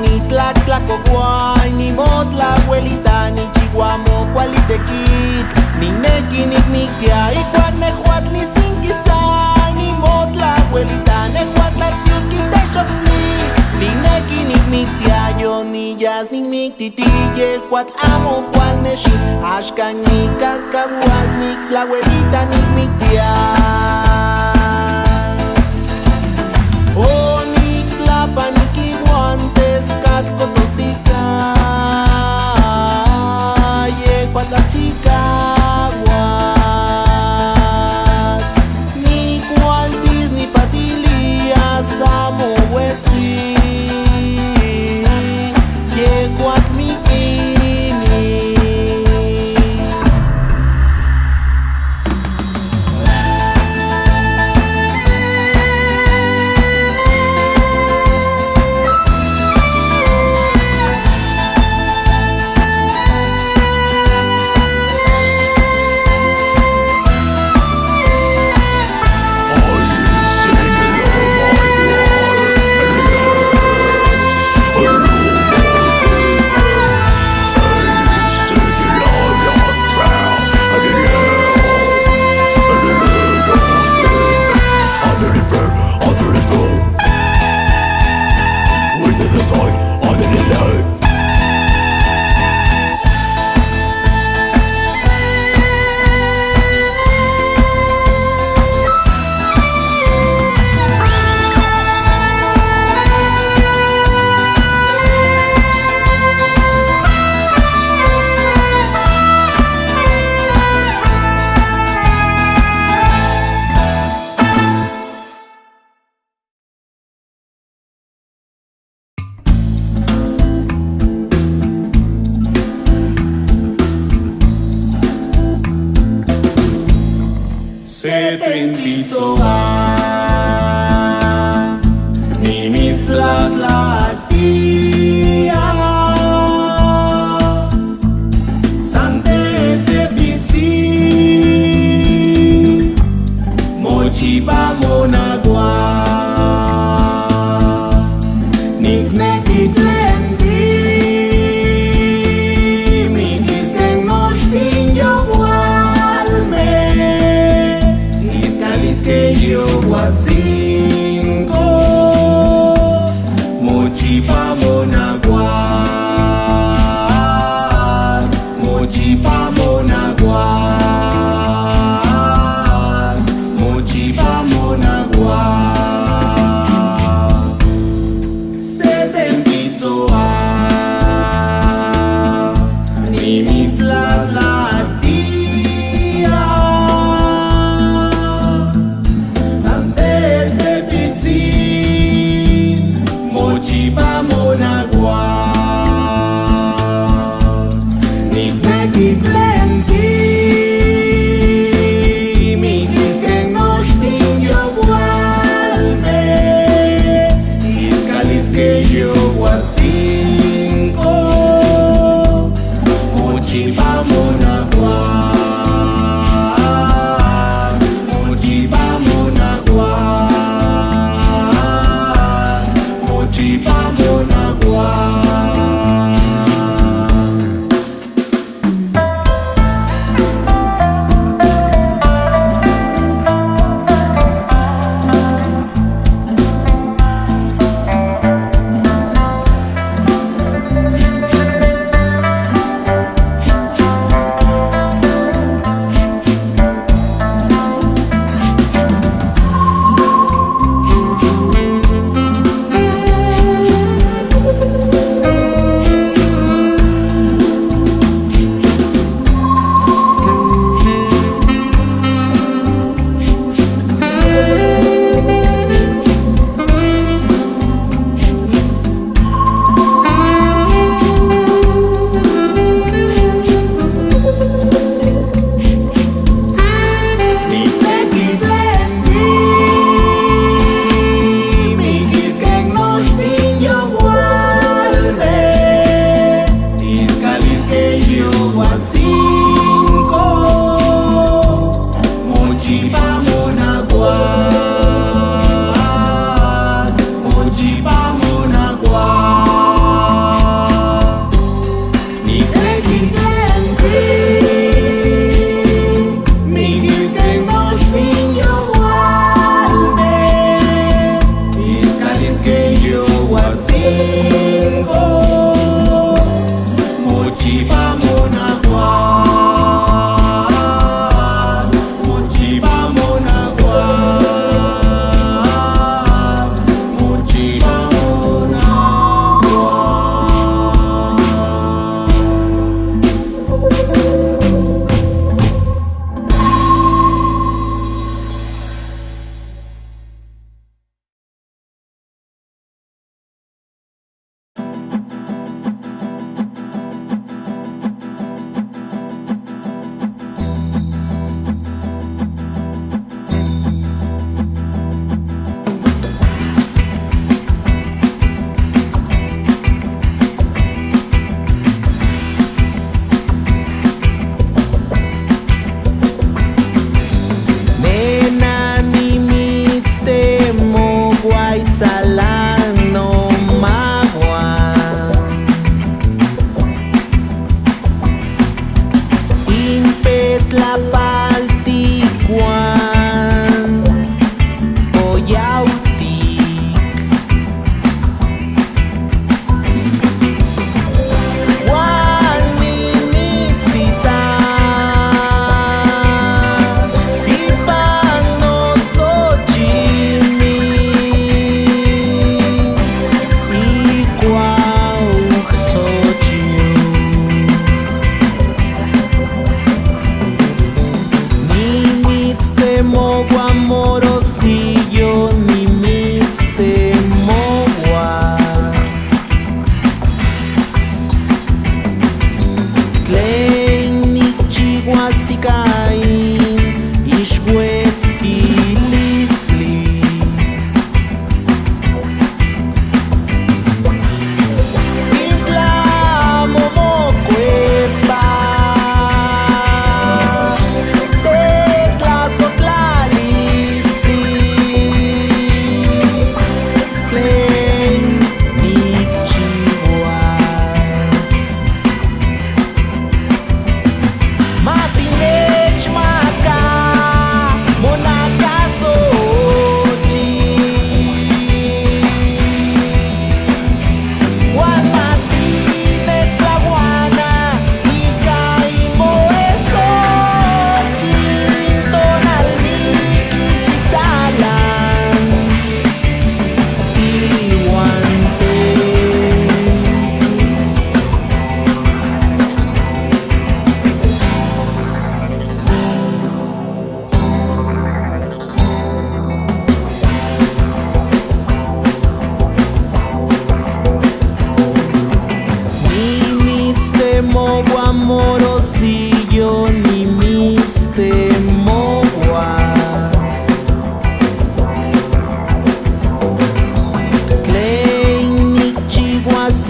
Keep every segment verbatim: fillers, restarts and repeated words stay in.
Nitlaktlakowal nimotlakuelita, nichiuamokualiteki, nikneki nikmiktia ijkuak nejkuatl nisinkisani motlakuelita, nejkuatl tlatsilki techokni, nikneki nikmiktia, yoniyas nikmiktiti yejkuatl amo kualnexi, axka nikakauas niktlauelita nikmiktia. Oniktlapanikiuan teskatl kotostika, yejkuatl tlatsikauas nikualtis nipatilias amo uetsi, yejkuatl mikini. Setentitsoa, nimitstlatlatia, santetepitsi, mochipa monakua. Nikneki tlen timikiskej nochtin yokualmej, tiskaliskej yokuatsinko, mochipa monakua. Mochipa monakua, mochipa monakua. Setentitsoa, nimitstlatlatia. Santetepitsin, mochipa monakua. Nikneki tlen timikiskej nochtin yokualmej, tiskaliskej yokuatsinko. Mochipa monakua, mochipa monakua, mochipa monakua.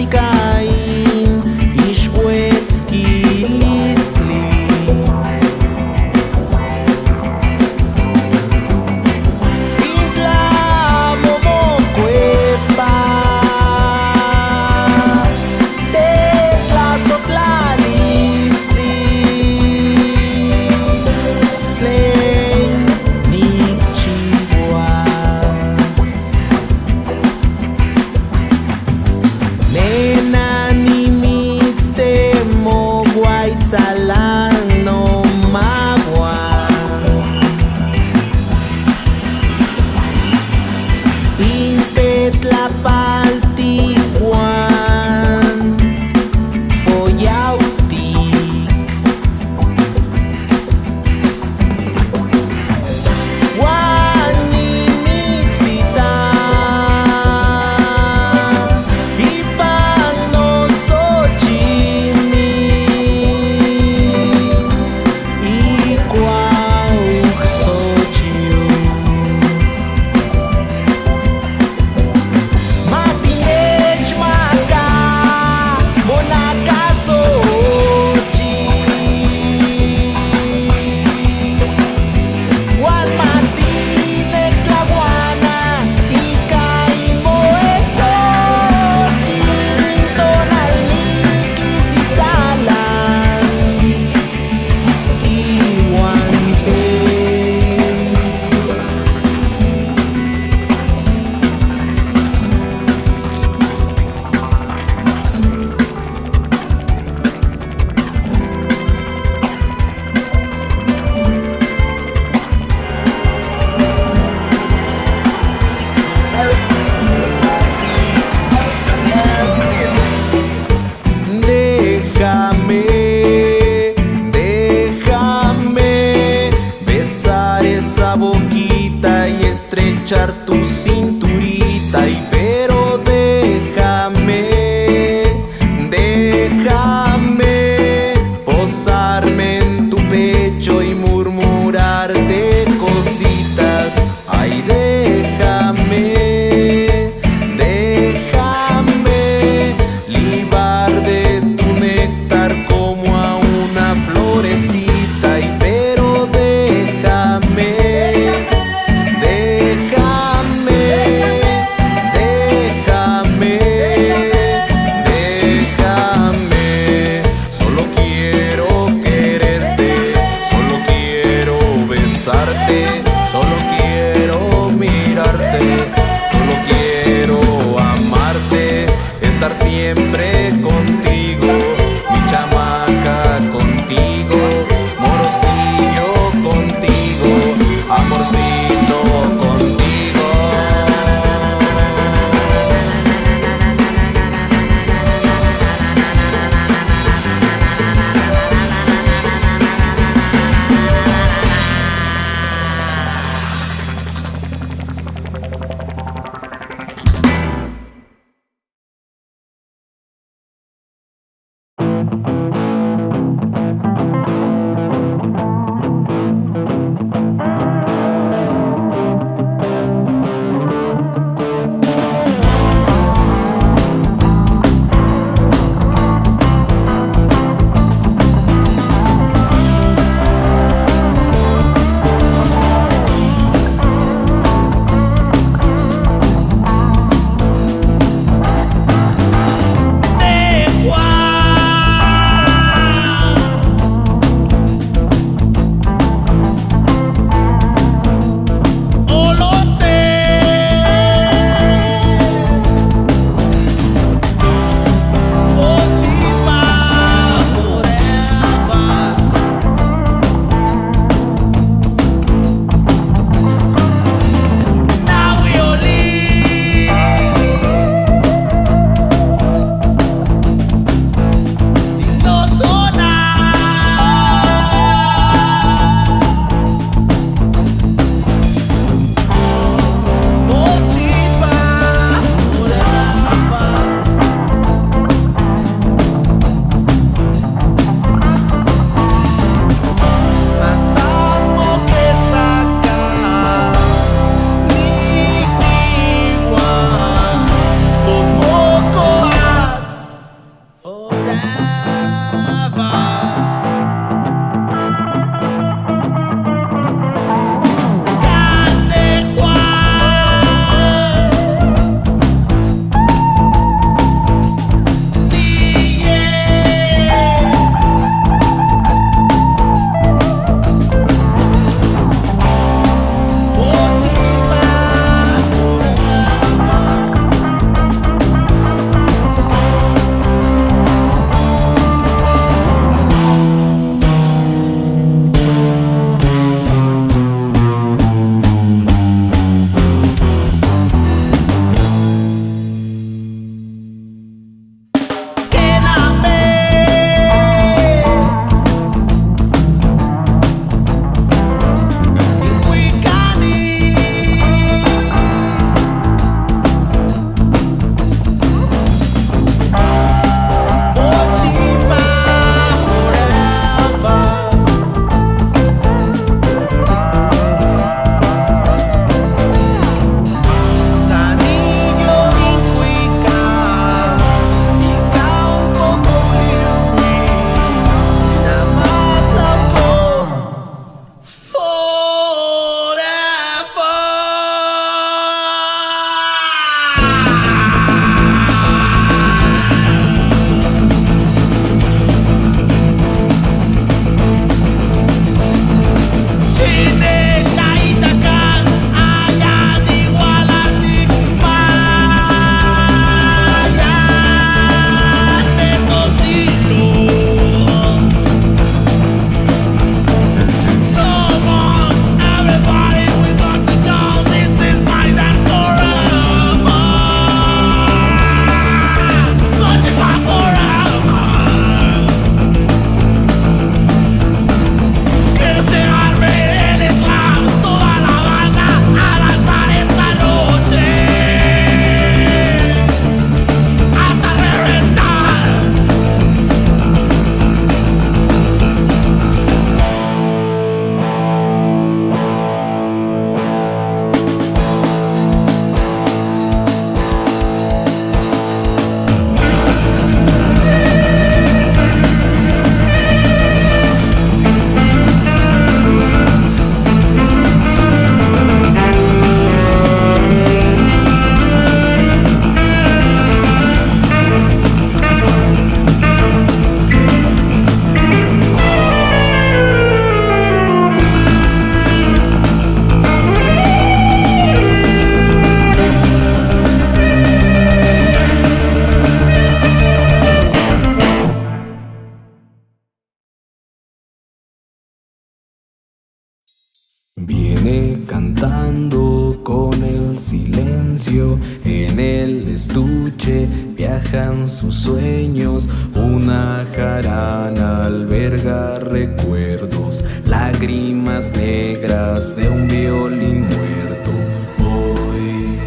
Caín, ixhuetzquilistli. Intla momocuepa, tetlazotlalisli, tlen nicchihuas. Nena nimitztemoguaitzalan nomagua. Inpetlapaltihuan poyautik. Uan nimitzita ipan nosochimi ikuauxochiu. Matinechmaka monakasochi. Uan matinektlahuana ika imoesochi intonalnikis isalan iuan te. Déjame, déjame besar esa boquita y estrechar tu cinturita, y pero déjame, déjame posarme en tu pecho y murmurarte cositas. Ay, déjame, déjame libar de tu néctar como a una florecita, y pero déjame, déjame, déjame, déjame. Solo quiero quererte, solo quiero besarte, solo quiero mirarte, solo quiero amarte, estar siempre contigo, mi chamaca contigo, morosillo contigo, amorcito contigo. Cantando con el silencio en el estuche, viajan sus sueños. Una jarana alberga recuerdos, lágrimas negras de un violín muerto. Hoy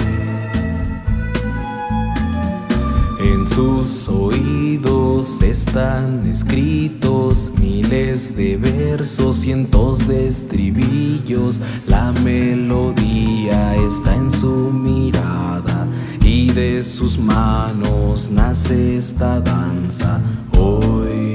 en sus oídos están escritos miles de versos, cientos de estribillos. La melodía está en su mirada y de sus manos nace esta danza. Hoy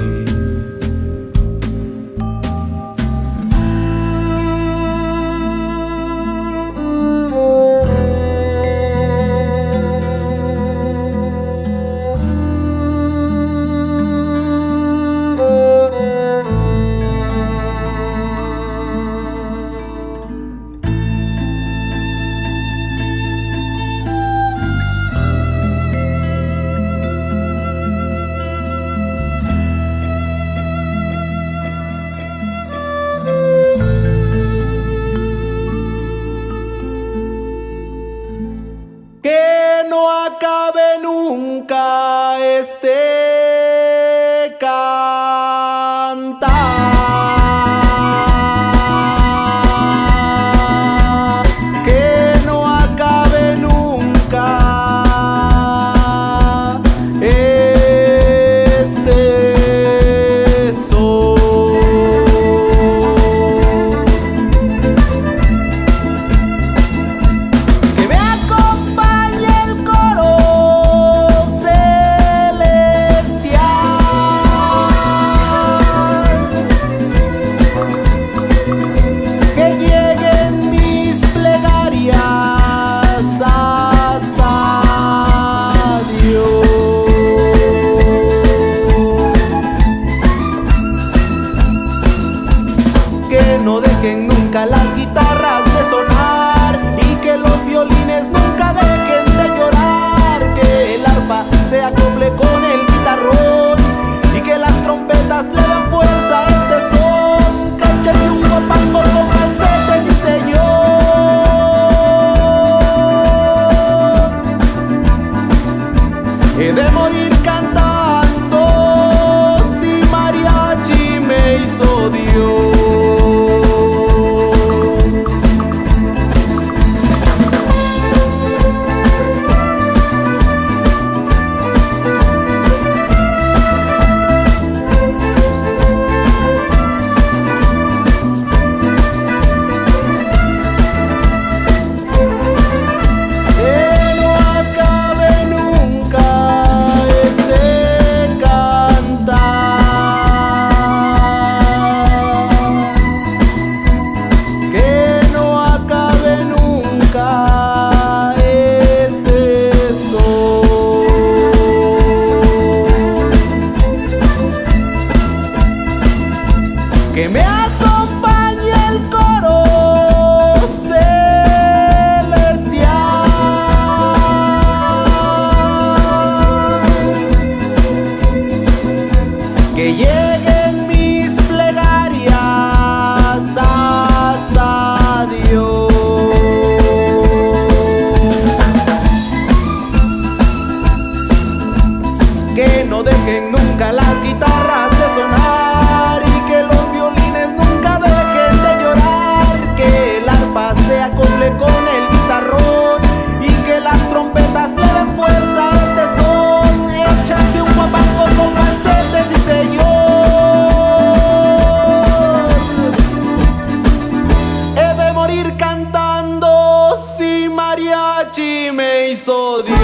que no acabe nunca este cantar, que no acabe nunca este sol. Que me acompañe el coro celestial, que lleguen mis plegarias hasta Dios. Que no dejen nunca las guitarras de sonar y que los violines nunca dejen de llorar. Que el arpa se acople con el guitarrón y que las trompetas le den fuerza a este son. Que échense un guapango con falsete, sí señor. He de morir cantando si mariachi me hizo Dios. Que no acabe nunca este cantar, que no acabe nunca este sol. Que me acompañe el coro celestial, que lleguen mis plegarias hasta Dios. Que no dejen nunca las guitarras de sonar y que los violines nunca dejen de llorar. Que el arpa se acople con el guitarrón y que las trompetas le den fuerza a este son. Échense un guapango con falsete, sí señor. He de morir cantando si mariachi me hizo Dios.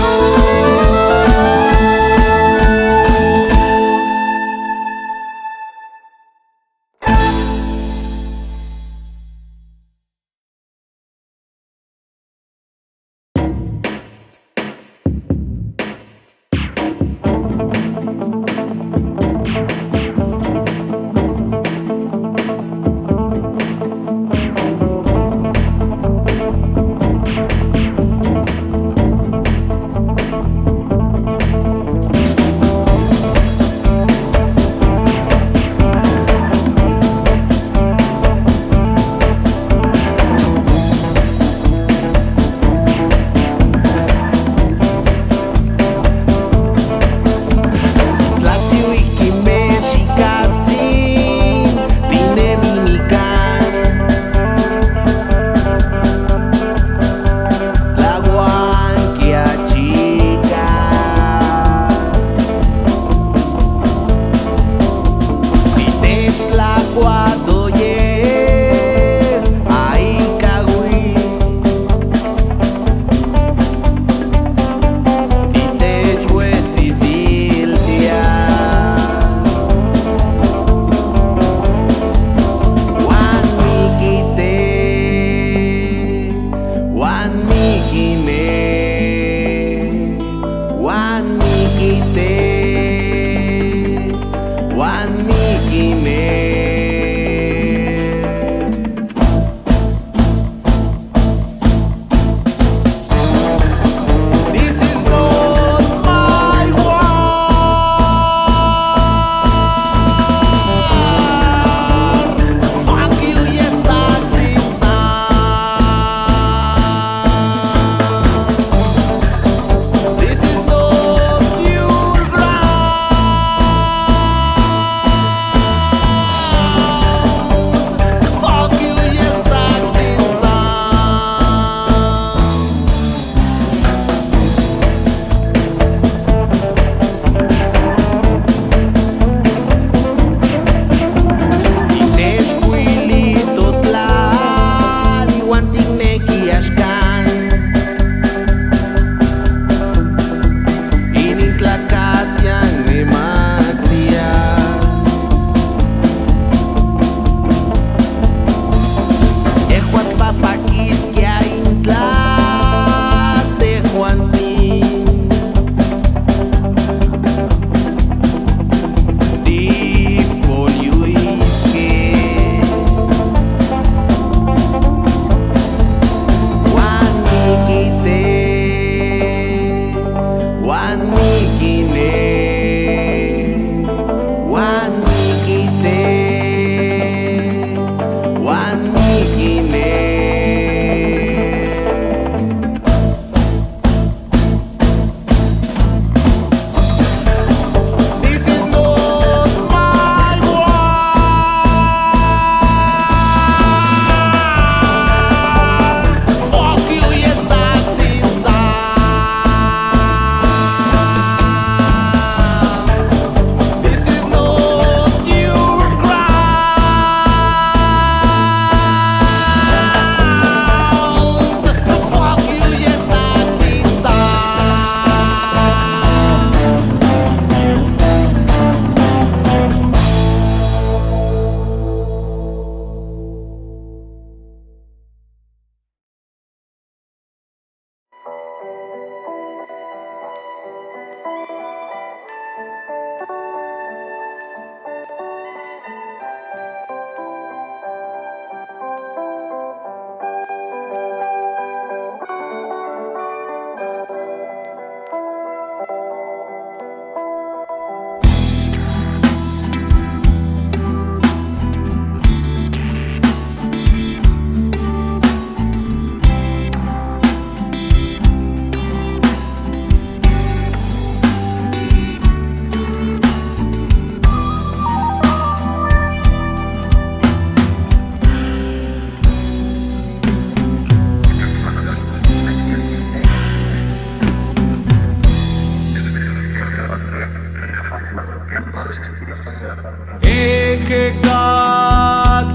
Ejecat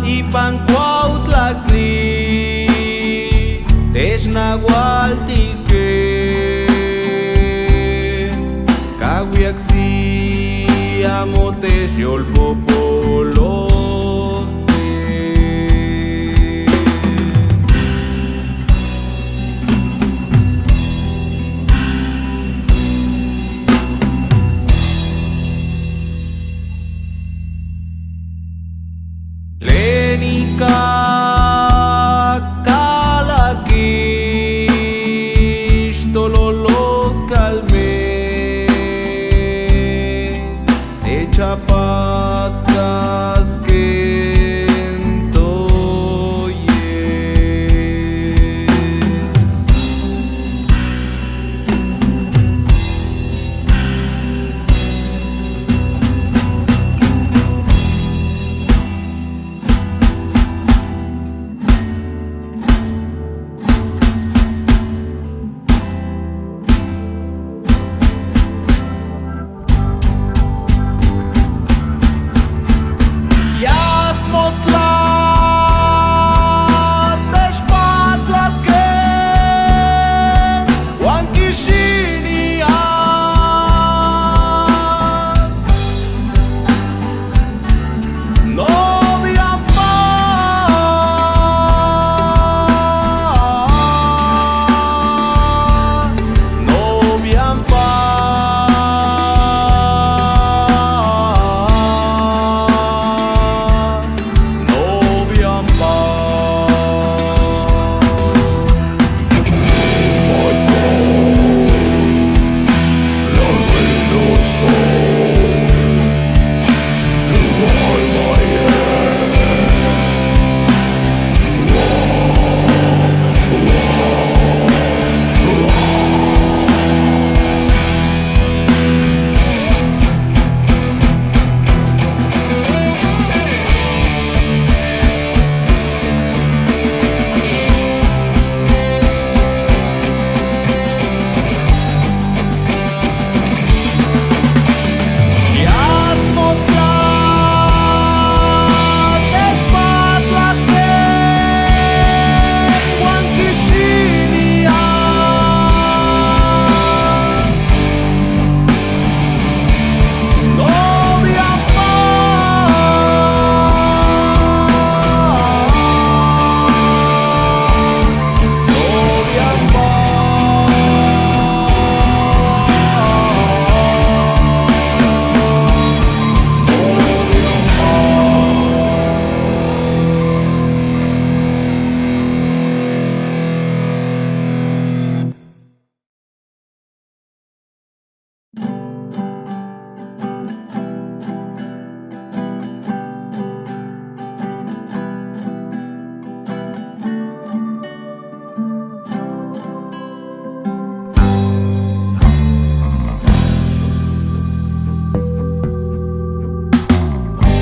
ipan Cuautla tli technaualtihque, cahuiac si amo techyolpopolo. Lenica calaquish tololo calme, echa paz casquento.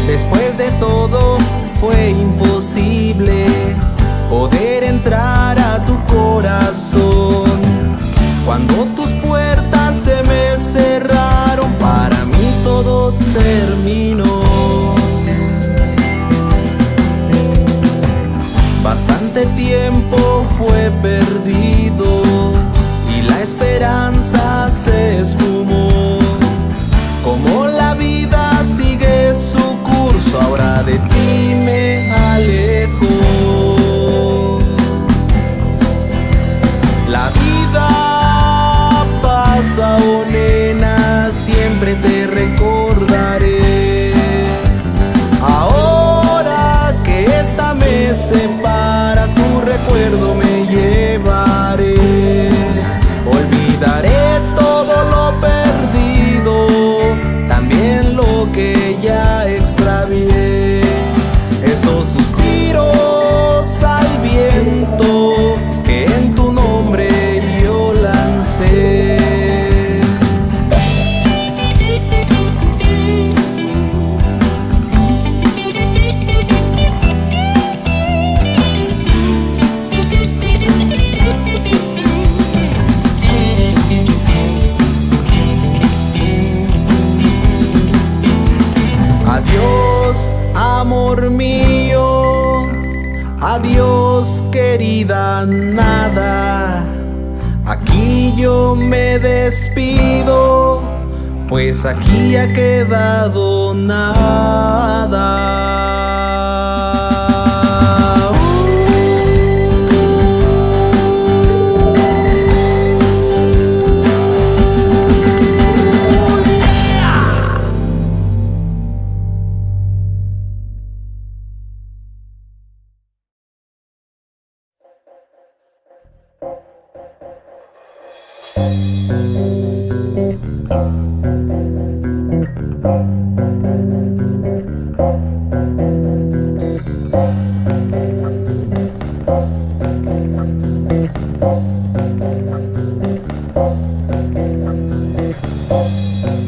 Después de todo, fue imposible poder entrar a tu corazón. Cuando tus puertas se me cerraron, para mí todo terminó. Bastante tiempo fue perdido y la esperanza se esfumó. Como la vida sigue su curso, ahora de ti me alejo. La vida Adiós, querida nada. Aquí yo me despido, pues aquí ha quedado nada.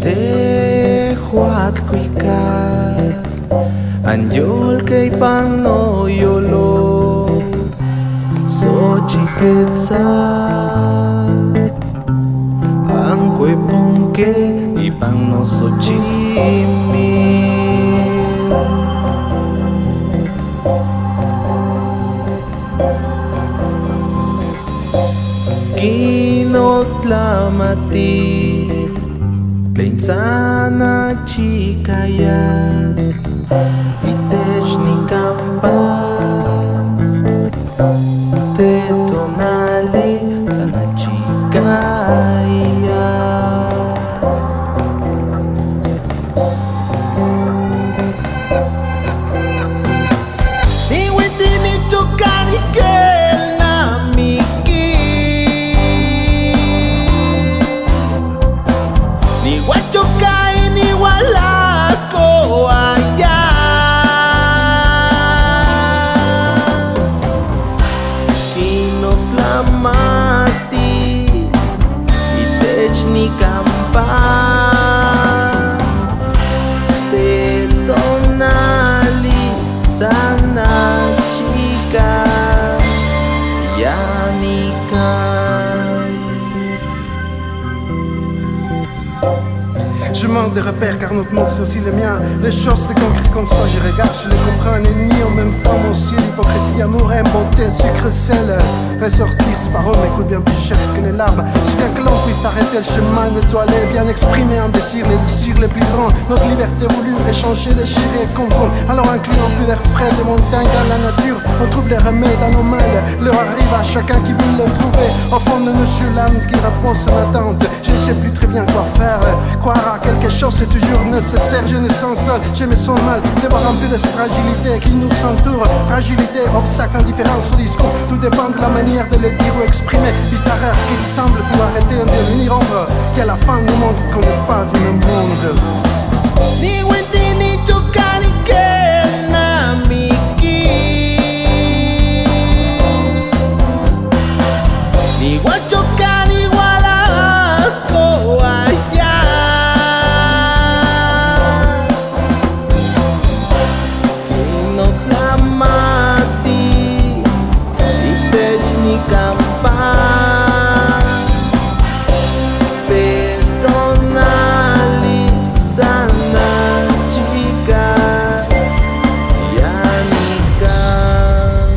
Te juat kuikat, an yol keipan no yolo, Xochiketza, an kueponke ipan no Xochimil. Kinotlamati tlen tsanachikaya itech nikampa te tonali tsanachikaya. Niuiti nichokani kel namiki, niuachokai niualako aya. Kinotlamati itech nikampa te tonali san achika ya nikan. Je manque de repères car notre monde c'est aussi le mien. Les choses se concrètent comme ça, j'y regarde, je les comprends, nenni en même temps mon ciel, hypocrisie, amour, haine, bonté, sucre, sel. Ressortir ces paroles me coûte bien plus cher que les larmes. Si bien que l'on puisse arrêter le chemin étoilé, bien exprimer un désir, les désirs les plus grands. Notre liberté voulue, échangée, déchirée, comprendre. Alors incluons plus d'air frais, des montagnes dans la nature. On trouve les remèdes à nos mal. L'heure arrive à chacun qui veut le trouver. Au fond de nos yeux, l'âme qui répond son attente. Je ne sais plus très bien quoi faire. Croire à quelque chose, c'est toujours nécessaire. Je me sens seul, je me sens mal de voir un peu de cette fragilité qui nous entoure. Fragilité, obstacle, indifférence au discours. Tout dépend de la manière de le dire ou exprimer. Bizarre qu'il semble pour arrêter un devenir ombre qui à la fin nous montre qu'on n'est pas du même monde. Niuiti nichokani kel namiki, niuachokai niualako aya. Kinotlamati itech nikampa te tonali san achika ya nikan.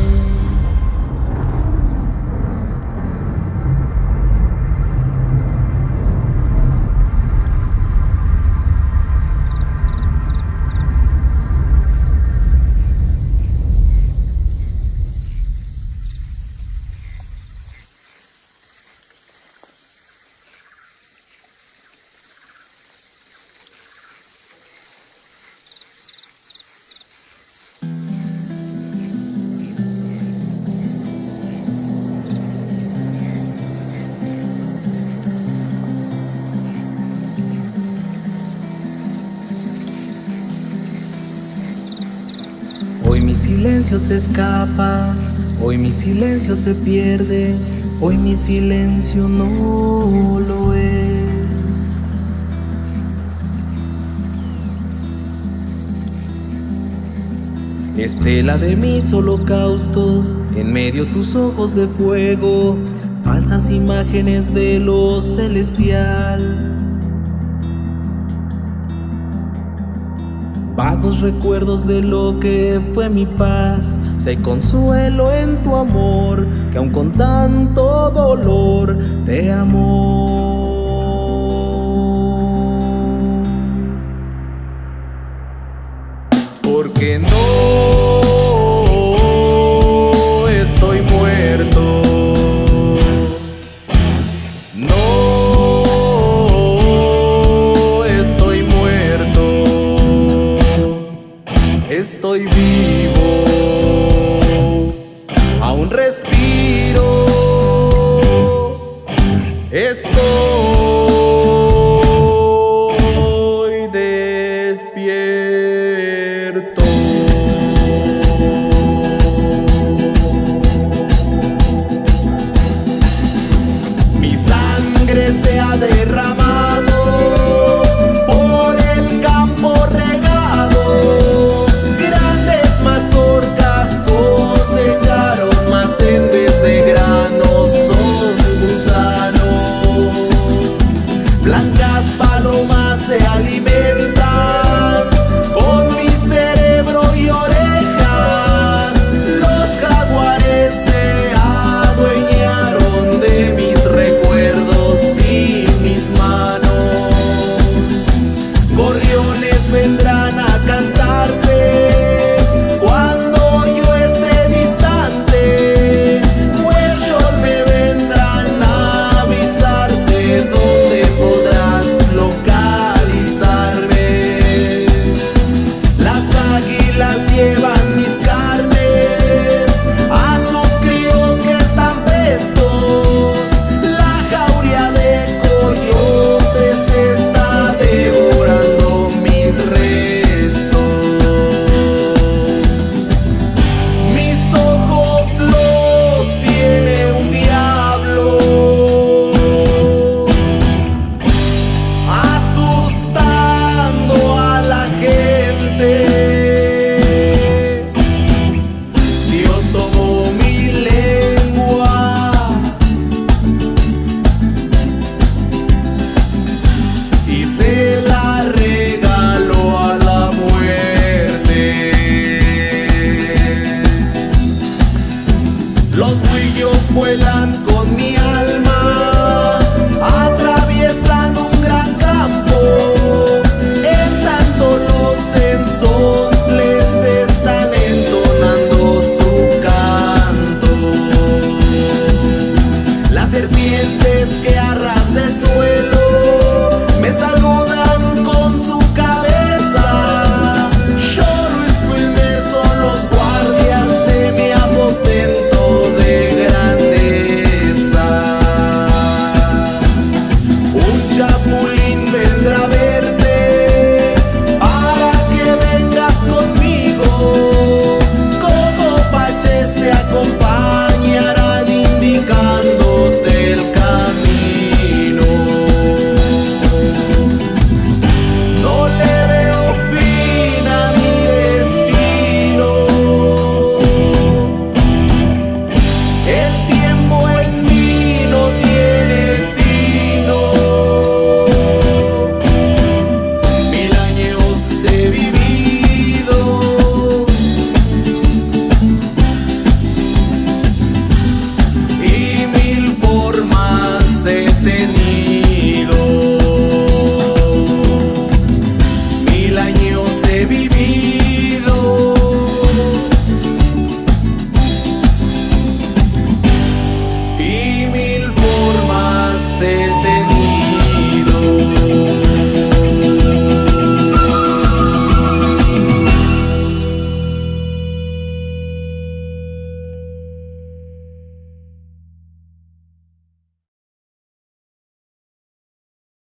Hoy mi silencio se escapa, hoy mi silencio se pierde, hoy mi silencio no lo es. Estela de mis holocaustos, en medio tus ojos de fuego, falsas imágenes de lo celestial. Vagos recuerdos de lo que fue mi paz, si hay consuelo en tu amor, que aun con tanto dolor te amo. Porque no estoy muerto. No estoy muerto. Estoy vivo. Aún respiro. Estoy despierto. Mi sangre se ha derramado por el campo regado. Grandes mazorcas cosecharon, mas en vez de granos son gusanos. Blancas palomas se alimentan con mi cerebro y orejas. Los jaguares se adueñaron de mis recuerdos y mis manos. Gorriones vendrán